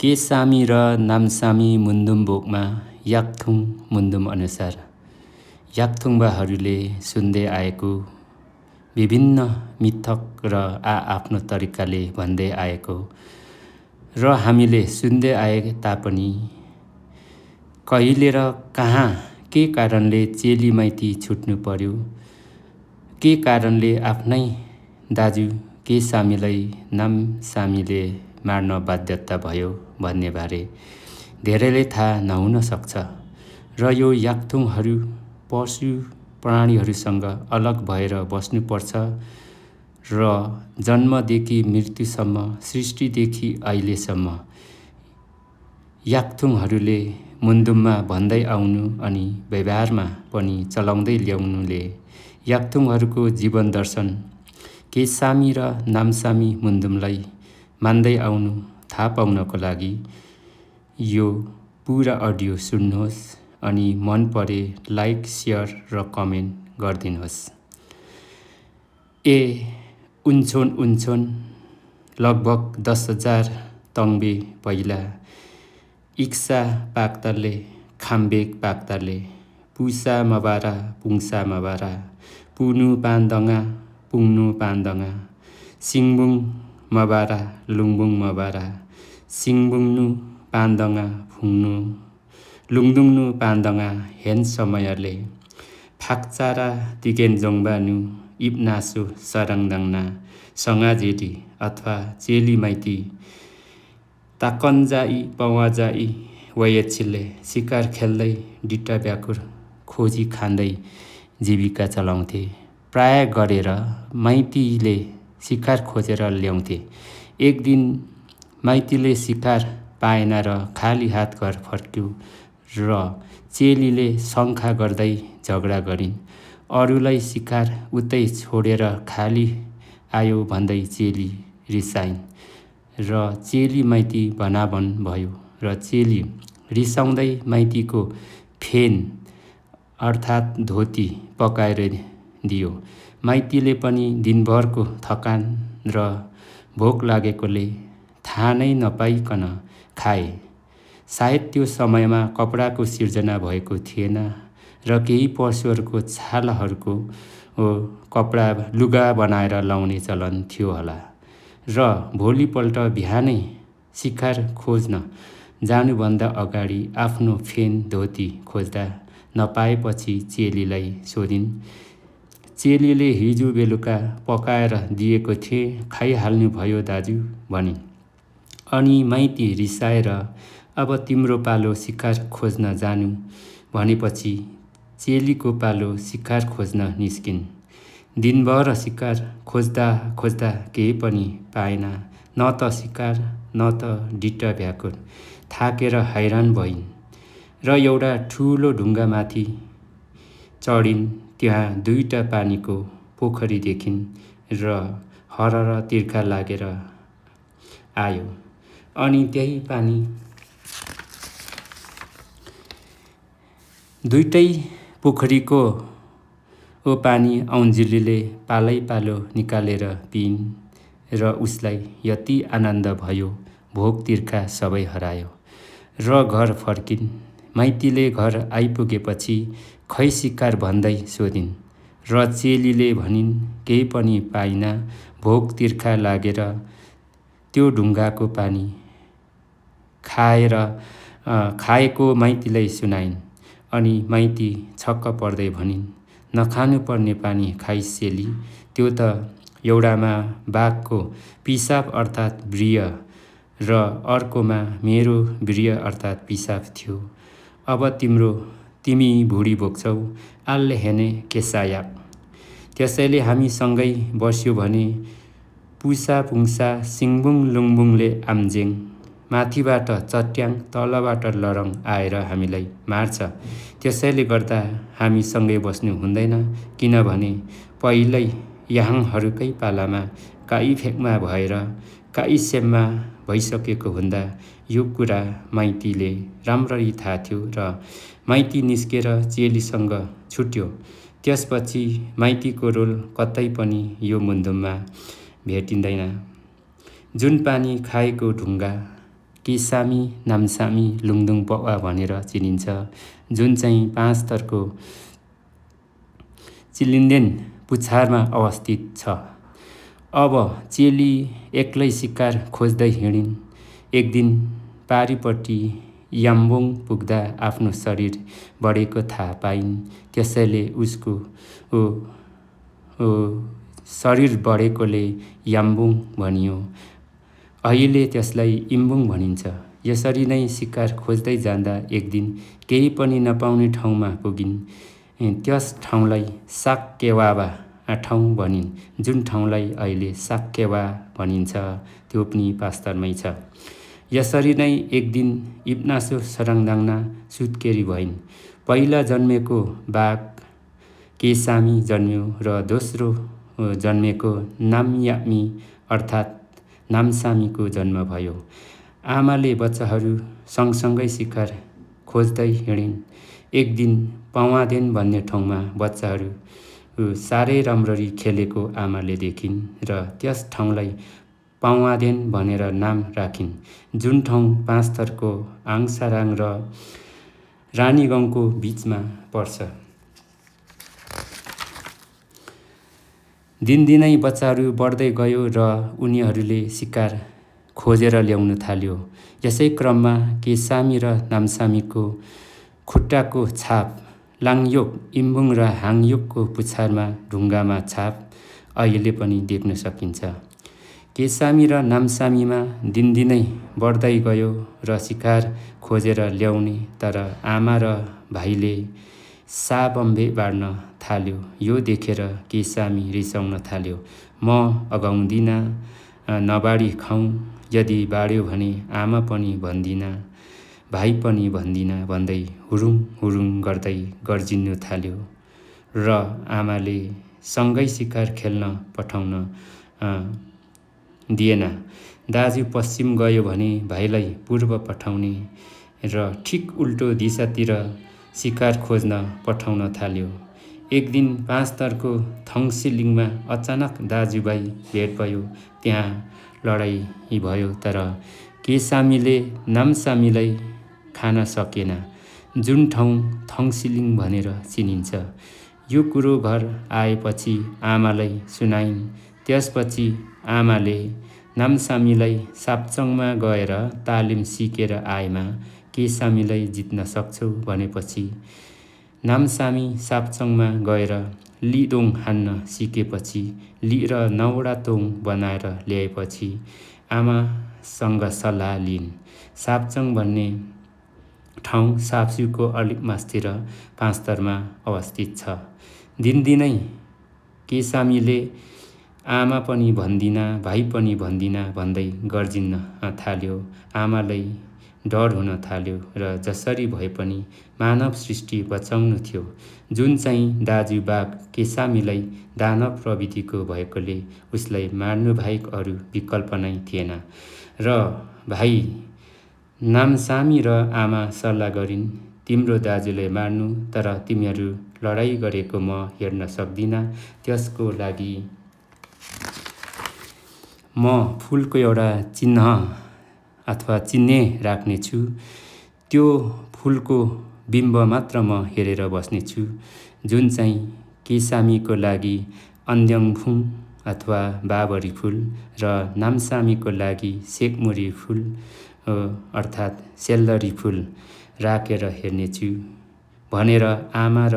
केसामी र नामसामी मुन्दुमबोकमा याकथुङ मुन्दुम अनुसार याकथुङबाहरूले सुन्दै आएको विभिन्न मिथक र आफ्नो तरिकाले भन्दै आएको र हामीले सुन्दै आए तापनि कहिले र कहाँ के कारणले चेली माइती छुट्नु पर्यो, के कारणले आफ्नै दाजु केसामीलाई नामसामीले मार्न बाध्यता भयो भन्नेबारे धेरैले थाहा नहुन सक्छ र यो याकथुङहरू पशु प्राणीहरूसँग अलग भएर बस्नुपर्छ र जन्मदेखि मृत्युसम्म सृष्टिदेखि अहिलेसम्म याकथुङहरूले मुन्दुममा भन्दै आउनु अनि व्यवहारमा पनि चलाउँदै ल्याउनुले याकथुङहरूको जीवन दर्शन केसामी र नामसामी मुन्दुमलाई मान्दै आउनु थाहा पाउनको लागि यो पुरा अडियो सुन्नुहोस् अनि मन परे लाइक, सेयर र कमेन्ट गरिदिनुहोस्। उन्छोन लगभग 10,000 तङ्बे पहिला इक्सा पाक्ताले खाम्बेक पाक्ताले पुसा मबारा पुङसा मबारा पुनु पान्दङा पुङ्नु पान्दङा सिङबुङ मबारा लुङबुङ मबारा सिङबुङनु पान्दङा फुङ्नु लुङदुङनु पान्दङा हेन समयले फाक्चारा तिकेन्जोङबानु इब्नासु सरङदाङना सङाजेडी अथवा चेली माइती ताकन्जाई पवाजाई वयछिल्ले शिकार खेल्दै डिट्टा ब्याकुर खोजी खाँदै जीविका चलाउँथे। प्राय गरेर माइतीले शिकार खोजेर ल्याउँथे। एक दिन माइतीले शिकार पाएन र खाली हात घर फर्क्यो र चेलीले शङ्का गर्दै झगडा गरिन्। अरूलाई शिकार उतै छोडेर खाली आयो भन्दै चेली रिसाइन् र चेली माइती भनाभन भयो र चेली रिसाउँदै माइतीको फेन अर्थात् धोती पकाएर दियो। माइतीले पनि दिनभरको थकान र भोक लागेकोले थाहा नै नपाइकन खाए। सायद त्यो समयमा कपडाको सिर्जना भएको थिएन र केही पशुहरूको छालाहरूको कपडा लुगा बनाएर लाउने चलन थियो होला र भोलिपल्ट बिहानै शिकार खोज्न जानुभन्दा अगाडि आफ्नो फेन धोती खोज्दा नपाएपछि चेलीलाई सोधिन्। चेलीले हिजो बेलुका पकाएर दिएको थिएँ, खाइहाल्नुभयो दाजु भनिन्। अनि माइती रिसाएर अब तिम्रो पालो शिकार खोज्न जानु भनेपछि चेलीको पालो शिकार खोज्न निस्किन्। दिनभर शिकार खोज्दा खोज्दा केही पनि पाएन, न त शिकार न त डिट्टा भ्याकुर। थाकेर हैरान भइन् र एउटा ठुलो ढुङ्गामाथि चढिन्। त्यहाँ 2टा पानीको पोखरी देखिन् र हरर तिर्खा लागेर आयो। अनि त्यही पानी दुईटै पोखरीको पानी औन्जिलीले पालै पालो निकालेर पिइन् र उसलाई यति आनन्द भयो भोक तिर्खा सबै हरायो र घर फर्किन्। माइतीले घर आइपुगेपछि खै शिकार भन्दै सोधिन् र चेलीले भनिन् केही पनि पाइन, भोक तिर्खा लागेर त्यो ढुङ्गाको पानी खाएको माइतीलाई सुनाइन्। अनि माइती छक्क पर्दै भनिन् नखानु पर्ने पानी खाइस् चेली, त्यो त एउटामा बाघको पिसाब अर्थात् ब्रिय र अर्कोमा मेरो ब्रिय अर्थात् पिसाब थियो। अब तिमी भुडी बोक्छौ, आल्ले हेने केसाया। त्यसैले हामी सँगै बस्यो भने पुसा पुङसा सिङबुङ लुङबुङले आम्जेङ माथिबाट चट्याङ तलबाट लरङ आएर हामीलाई मार्छ। त्यसैले गर्दा हामी सँगै बस्नु हुँदैन, किनभने पहिल्यै याहाङहरूकै पालामा काइफेकमा भएर काइसेममा भइसकेको हुँदा यो कुरा माइतीले राम्ररी थाहा थियो र माइती निस्केर चेलीसँग छुट्यो। त्यसपछि माइतीको रोल कतै पनि यो मुन्दुममा भेटिँदैन। जुन पानी खाएको ढुङ्गा केसामी नामसामी लुङदुङ पवा भनेर चिनिन्छ, जुन चाहिँ 5 थरको चिलिन्देन पुछारमा अवस्थित छ। अब चेली एक्लै शिकार खोज्दै हिँडिन्। एक दिन पारिपट्टि याम्बुङ पुग्दा आफ्नो शरीर बढेको थाहा पाइन्। त्यसैले उसको शरीर बढेकोले याम्बुङ भनियो। अहिले त्यसलाई इम्बुङ भनिन्छ। यसरी नै शिकार खोज्दै जाँदा एक दिन केही पनि नपाउने ठाउँमा पुगिन्। त्यस ठाउँलाई साक्केवावा ठाउँ भनिन्। जुन ठाउँलाई अहिले साक्केवा भनिन्छ त्यो पनि पास्तरमै छ। यसरी नै एक दिन इब्नासो सरङदाङना सुत्केरी भइन्। पहिला जन्मेको बाघ केसामी जन्म्यो र दोस्रो जन्मेको नामयामी अर्थात् नामसामीको जन्म भयो। आमाले बच्चाहरू सँगसँगै शिकार खोज्दै हिँडिन्। एक दिन पवादेन भन्ने ठाउँमा बच्चाहरू साह्रै राम्ररी खेलेको आमाले देखिन् र त्यस ठाउँलाई पवादेन भनेर नाम राखिन्, जुन ठाउँ 5 थरको आङसाराङ र रानीगाउँको बीचमा पर्छ। दिनदिनै बच्चाहरू बढ्दै गयो र उनीहरूले शिकार खोजेर ल्याउन थाल्यो। यसै क्रममा केसामी र नामसामीको खुट्टाको छाप लाङयोक, इम्बुङ र हाङयोकको पुछारमा ढुङ्गामा छाप अहिले पनि देख्न सकिन्छ। केसामी र नामसामीमा दिनदिनै बढ्दै गयो र शिकार खोजेर ल्याउने, तर आमा र भाइले साबम्बे बाँड्न थाल्यो। यो देखेर केसामी रिसाउन थाल्यो। म अगाउँदिनँ, नबाडी खाउँ, यदि बाड्यो भने आमा पनि भन्दिनँ, भाइ पनि भन्दिनँ भन्दै हुरुङ हुरुङ गर्दै गर्जिनु थाल्यो र आमाले सँगै शिकार खेल्न पठाउन दिएन। दाजु पश्चिम गयो भने भाइलाई पूर्व पठाउने र ठिक उल्टो दिशातिर शिकार खोज्न पठाउन थाल्यो। एक दिन 5 थरको थङसिलिङमा अचानक दाजुभाइ भेट भयो। त्यहाँ लडाईँ भयो, तर केसामीले नामसामीलाई खान सकेन, जुन ठाउँ थङसिलिङ भनेर चिनिन्छ। यो कुरो घर आएपछि आमालाई सुनाइन्। त्यसपछि आमाले नामसामीलाई साप्चङमा गएर तालिम सिकेर आएमा केसामीलाई जित्न सक्छौ भनेपछि नामसामी साप्चङमा गएर लिदोङ हान्न सिकेपछि लि र 9वटा तोङ बनाएर ल्याएपछि आमासँग सल्लाह लिइन्। साप्चङ भन्ने ठाउँ साप्सुको अलिक मास्तिर 5 थरमा अवस्थित छ। दिनदिनै केसामीले आमा पनि भन्दिनँ, भाइ पनि भन्दिनँ भन्दै गर्जिन्न थाल्यो। आमालाई डर हुन थाल्यो र जसरी भए पनि मानव सृष्टि बचाउनु थियो, जुन चाहिँ दाजु बाघ केसामीलाई दानव प्रवृत्तिको भएकोले उसलाई मार्नु बाहेक अरू विकल्प नै थिएन। र भाइ नामसामी र आमा सल्लाह गरिन्, तिम्रो दाजुलाई मार्नु, तर तिमीहरू लडाईँ गरेको म हेर्न सक्दिनँ। त्यसको लागि म फुलको एउटा चिन्ह अथवा चिन्हे राख्नेछु। त्यो फुलको बिम्ब मात्र म हेरेर बस्नेछु, जुन चाहिँ केसामीको लागि अन्ड्याङफुङ अथवा बाबरी फुल र नामसामीको लागि सेकमुरी फुल अर्थात् सेल्लरी फुल राखेर हेर्नेछु भनेर आमा र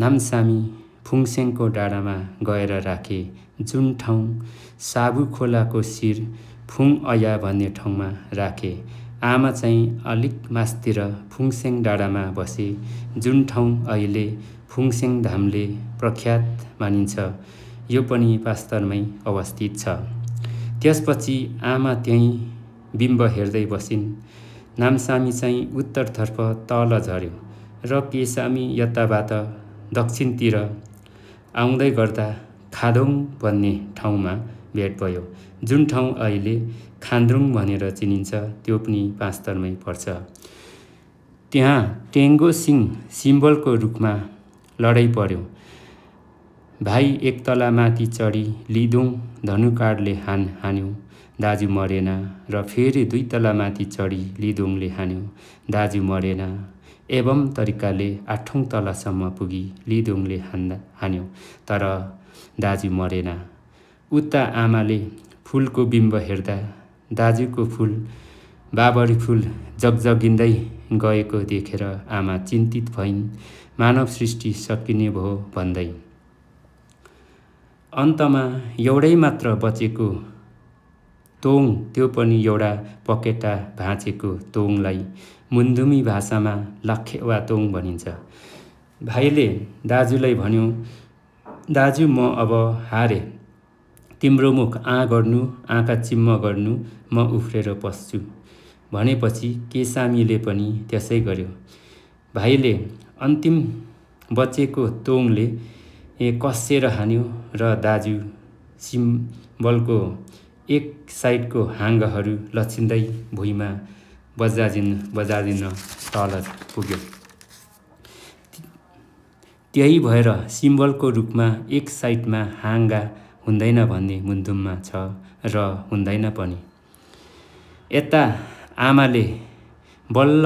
नामसामी फुङसेङको डाँडामा गएर राखे, जुन ठाउँ साबु खोलाको शिर फुङअया भन्ने ठाउँमा राखे। आमा चाहिँ अलिक मास्तिर फुङसेङ डाँडामा बसे, जुन ठाउँ अहिले फुङसेङ धामले प्रख्यात मानिन्छ। यो पनि पास्तरमै अवस्थित छ। त्यसपछि आमा त्यहीँ बिम्ब हेर्दै बसिन्। नामसामी चाहिँ उत्तरतर्फ तल झर्यो र केसामी यताबाट दक्षिणतिर आउँदै गर्दा खादोङ भन्ने ठाउँमा भेट भयो, जुन ठाउँ अहिले खान्द्रुङ भनेर चिनिन्छ। त्यो पनि पास्तरमै पर्छ। त्यहाँ टेङ्गो सिङ सिम्बलको रुखमा लडाईँ पर्यो। भाइ एक तला माथि चढी लिदोङ धनुकाँडले हान्यो। दाजु मरेन र फेरि 2 तला माथि चढी लिदोङले हान्यो। दाजु मरेन एवं तरिकाले 8औं तलासम्म पुगी लिदोङले हान्यो तर दाजु मरेन। उता आमाले फुलको बिम्ब हेर्दा दाजुको फुल बाबरी फुल जगजगिँदै गएको देखेर आमा चिन्तित भइन्। मानव सृष्टि सकिने भयो भन्दै। अन्तमा एउटै मात्र बचेको तोङ, त्यो पनि एउटा पकेटा भाँचेको तोङलाई मुन्धुमी भाषामा लाखेवा तोङ भनिन्छ। भाइले दाजुलाई भन्यो, दाजु म अब हारे, तिम्रो मुख गर्नु, आँखा चिम्म गर्नु, म उफ्रेर पस्छु। भनेपछि केसामीले पनि त्यसै गर्यो। भाइले अन्तिम बचेको तोङले कस्सेर हान्यो र दाजु सिम्बलको एक साइडको हाँगाहरू लचिँदै भुइँमा बजादिन तल पुग्यो। त्यही भएर सिम्बलको रूपमा एक साइडमा हाँगा हुँदैन भन्ने मुन्धुममा छ र हुँदैन पनि। यता आमाले बल्ल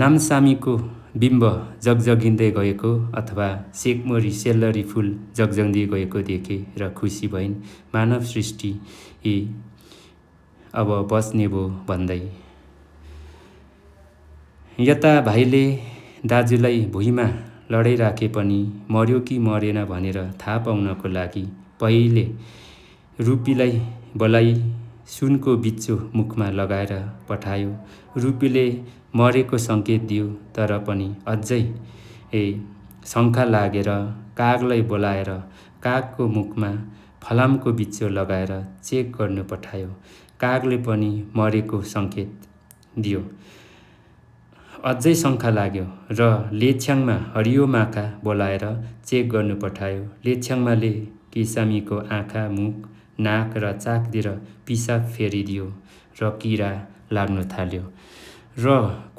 नामसामीको बिम्ब जगजगिँदै गएको अथवा सेकमरी सेल्लरी फुल जगजगिँदै गएको देखे र खुसी भइन्। मानव सृष्टि अब बच्ने भो भन्दै। यता भाइले दाजुलाई भुइँमा लडाइराखे पनि मर्यो कि मरेन भनेर थाहा पाउनको लागि पहिले रुपीलाई बोलाई सुनको बिच्चो मुखमा लगाएर पठायो। रुपीले मरेको सङ्केत दियो तर पनि अझै शङ्का लागेर कागलाई बोलाएर कागको मुखमा फलामको बिच्चो लगाएर चेक गर्नु पठायो। कागले पनि मरेको सङ्केत दियो। अझै शङ्का लाग्यो र लेछ्याङमा हरियो माखा बोलाएर चेक गर्नु पठायो। लेछ्याङमाले केसामीको आँखा, मुख, नाक र चाकतिर पिसाब फेरिदियो र किरा लाग्न थाल्यो र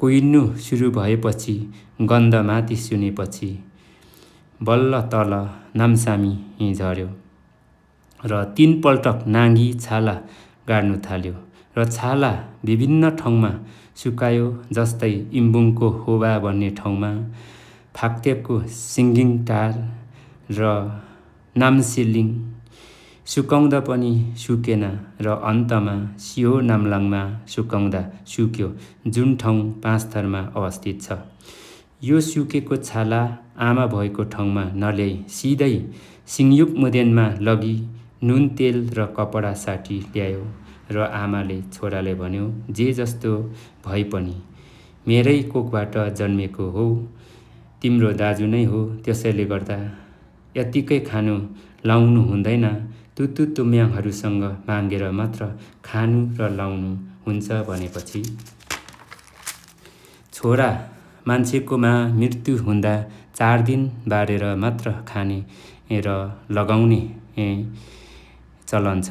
कुहिनु सुरु भएपछि गन्ध माथि सुनेपछि बल्ल तल नामसामी झर्यो र 3 पल्ट नाङ्गी छाला गाड्नु थाल्यो र छाला विभिन्न ठाउँमा सुकायो। जस्तै इम्बुङको होबा भन्ने ठाउँमा, फाक्तेपको सिङ्गिङटार र नामसिलिङ। सुकाउँदा पनि सुकेन र अन्तमा सियो नाम्लाङमा सुकाउँदा सुक्यो, जुन ठाउँ 5 थरमा अवस्थित छ। यो सुकेको छाला आमा भएको ठाउँमा नल्याई सिधै सिङयुक मुदेनमा लगी नुन तेल र कपडा साटी ल्यायो र आमाले छोराले भन्यो, जे जस्तो भए पनि मेरै कोखबाट जन्मेको हो, तिम्रो दाजु नै हो, त्यसैले गर्दा यतिकै खानु लाउनु हुँदैन, तुतु तुम्याङहरूसँग मागेर मात्र खानु र लाउनु हुन्छ। भनेपछि छोरा मान्छेकोमा मृत्यु हुँदा 4 दिन बारेर मात्र खाने र लगाउने चलन छ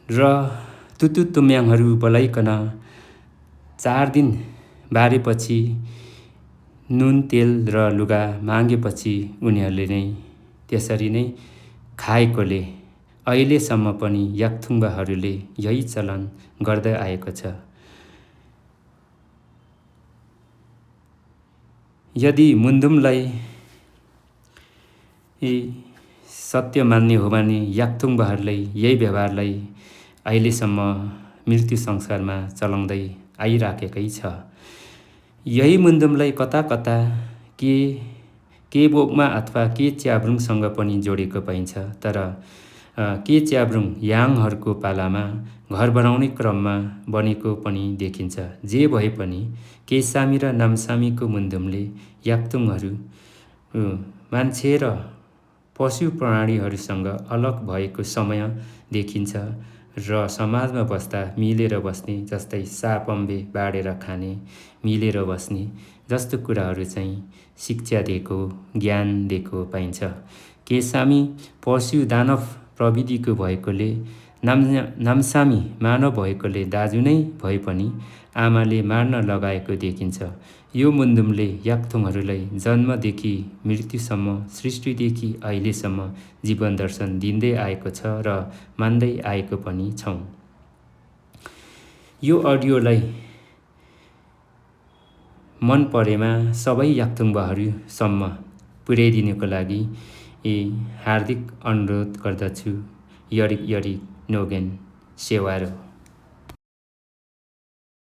र तुतु तुम्याङहरू बोलाइकन 4 दिन बारेपछि नुन तेल र लुगा मागेपछि उनीहरूले नै त्यसरी नै खाएकोले अहिलेसम्म पनि याक्थुङबाहरूले यही चलन गर्दै आएको छ। यदि मुन्धुमलाई सत्य मान्ने हो भने याक्थुङबाहरूले यही व्यवहारलाई अहिलेसम्म मृत्यु संसारमा चलाउँदै आइराखेकै छ। यही मुन्धुमलाई कता कता के बोकमा अथवा के च्याब्रुङसँग पनि जोडेको पाइन्छ। तर के च्याब्रुङ याङहरूको पालामा घर बनाउने क्रममा बनेको पनि देखिन्छ। जे भए पनि केसामी र नामसामीको मुन्धुमले याक्थुङहरू मान्छे र पशु प्राणीहरूसँग अलग भएको समय देखिन्छ र समाजमा बस्दा मिलेर बस्ने, जस्तै सापम्बे बाँडेर खाने, मिलेर बस्ने जस्तो कुराहरू चाहिँ शिक्षा दिएको, ज्ञान दिएको पाइन्छ। केसामी पशु दानव प्रविधिको भएकोले नामसामी मानव भएकोले दाजु नै भए पनि आमाले मार्न लगाएको देखिन्छ। यो मुन्दुमले याक्थुङहरूलाई जन्मदेखि मृत्युसम्म, सृष्टिदेखि अहिलेसम्म जीवन दर्शन दिँदै आएको छ र मान्दै आएको पनि छौँ। यो अडियोलाई मन परेमा सबै याक्थुङबाहरूसम्म पुर्याइदिनुको लागि हार्दिक अनुरोध गर्दछु। यरिक नोगेन सेवारो।